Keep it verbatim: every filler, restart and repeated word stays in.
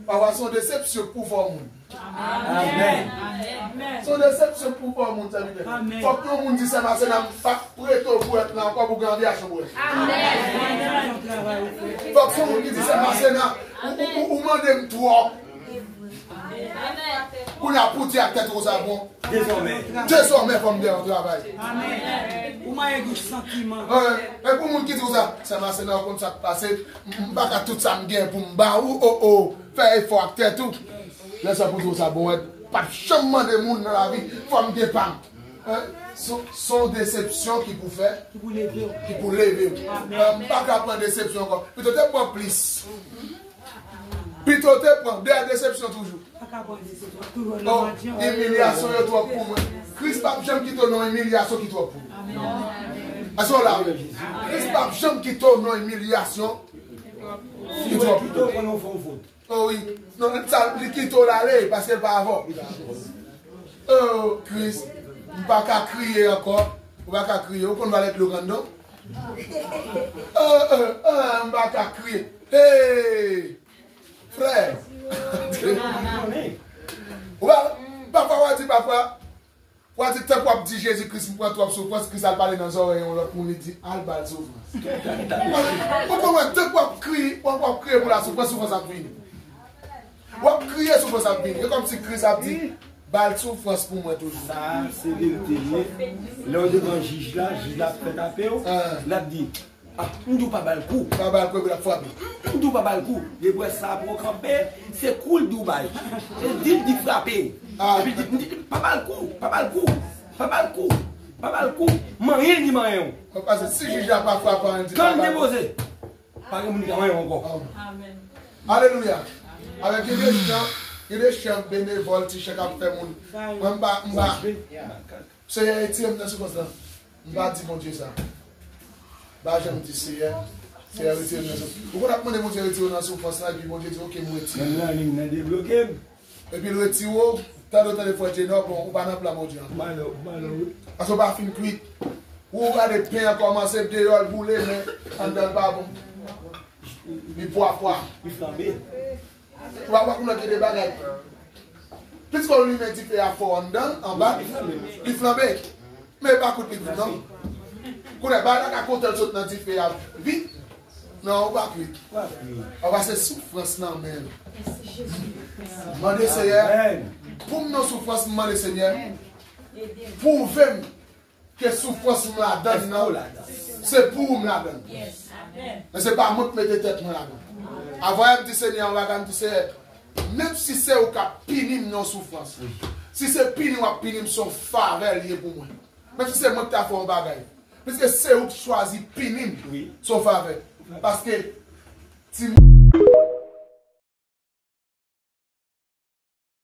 Pafwa se yon desepsyon pou fè moun. Amèn. Se yon desepsyon pou fè moun, sèvitè. Amèn. Fòk yon moun di, "Sè Masena, m p ap prete w bwèt la ankò pou gen anvi achte bwèt." Fòk se yon moun ki di, "Sè Masena, ou, ou, ou, ou mande m twòp." Kounye a pou di ak tèt ou sa bon. Dezòmè. Dezòmè fò m gen yon travay. Amèn. Ou maye gouch santiman. E pou moun ki di w sa, "Sè Masena, ou konn sa k pase, m, m pa ka tout sa m gen pou m ba ou, o, o, fè efò ak tèt ou." Lè sa pou di w sa, bon, wè, p ap janm mande moun nan lavi, fò m gen pa m. Se, se yon desepsyon ki pou fè, ki pou leve w. Amèn. M pa ka pran desepsyon ankò. Pito te pran plis. Pito te pran de desepsyon toujou. Oh, imilyasyon yo twòp pou mwen. Kris p ap janm kite w nan imilyasyon ki twòp pou ou. Èske w la? Kris p ap janm kite w nan imilyasyon ki twòp pou ou. Oh wi. Non, sa, li kite w l ale, paske l pa avè w. Oh, Kris, m pa ka kriye ankò. Ou pa ka kriye. Ou konn valè dlo k anndan? Oh, oh, oh, m pa ka kriye. Hey! Frè! Ou pa, pafwa w a di, pafwa, w a di, tank w ap di, "Jezi Kris, m pran twòp soufrans," Kris al pale nan zòrèy yon lòt moun, li di, "Al ba l soufrans." Ou konprann, tank w ap kriye, w ap, w ap kriye pou la soufrans, soufrans ap vini. W ap kriye, soufrans ap vini. E kòmsi Kris ap di, "Ba l soufrans pou mwen toujou." Sa, se verite l ye. Lè w devan jij la, jij la ap fè tape w, l ap di, "Ah, m di w pa ba l kou." Pa ba l kou, epi l ap frape. "M di w pa ba l kou." Depi w wè sa ap kanpe, se kou l di w bay. Se di l di frape. Epi l di, "M di, pa ba l kou, pa ba l kou, pa ba l kou, pa ba l kou." Manyen l di manyen w. Paske si jij la pa frape, ann di, kan l depoze, pa gen moun ki ka manyen w ankò. Amèn. Alelouya. Avèk gen de chan, gen de chan benevòl, ti chan k ap fè moun. Mwen, m pa, m pa. Seyè, retire m nan soufrans lan. M pa di Bondye sa. M pa janm di, "Seyè, Seyè, retire m nan soufrans." Ou konn ap mande Bondye retire w nan soufrans lan, epi Bondye di, "Oke, m retire." Menm nan liy nan debloke m. Epi l retire w, tande w tande frè Jenò, bon, ou pa nan plan Bondye an. Malè, malè, wi. Paske w pa fin kwit. Ou gade pen an kòmanse deyò l boule, men anndan l pa bon. Li pwa pwa. Li flanbe. Ou pa, ou pa konnen gen de bagay. Piske w limen dife a fò anndan, anba, li flanbe. Men e pa kout li kout, non. Kounye a, bagay la ka kote l sot nan dife a vit. Non, ou pa kwit. Ou pa kwit. Ou pa se soufrans nan men l. Mande Seyè, pou m nan soufrans, m mande Seyè, pwouve m ke soufrans m ladann nan, se pou ou m ladann. Men se pa mwen k mete tèt mwen ladann. Avan yè m di Senyè yon bagay, m di, "Seyè, menm si se ou k ap pini m nan soufrans, si se pini w ap pini m, se yon favè l ye pou mwen. Menm si se mwen k ta fè yon bagay, piske se ou k chwazi pini m, se yon favè." Paske ti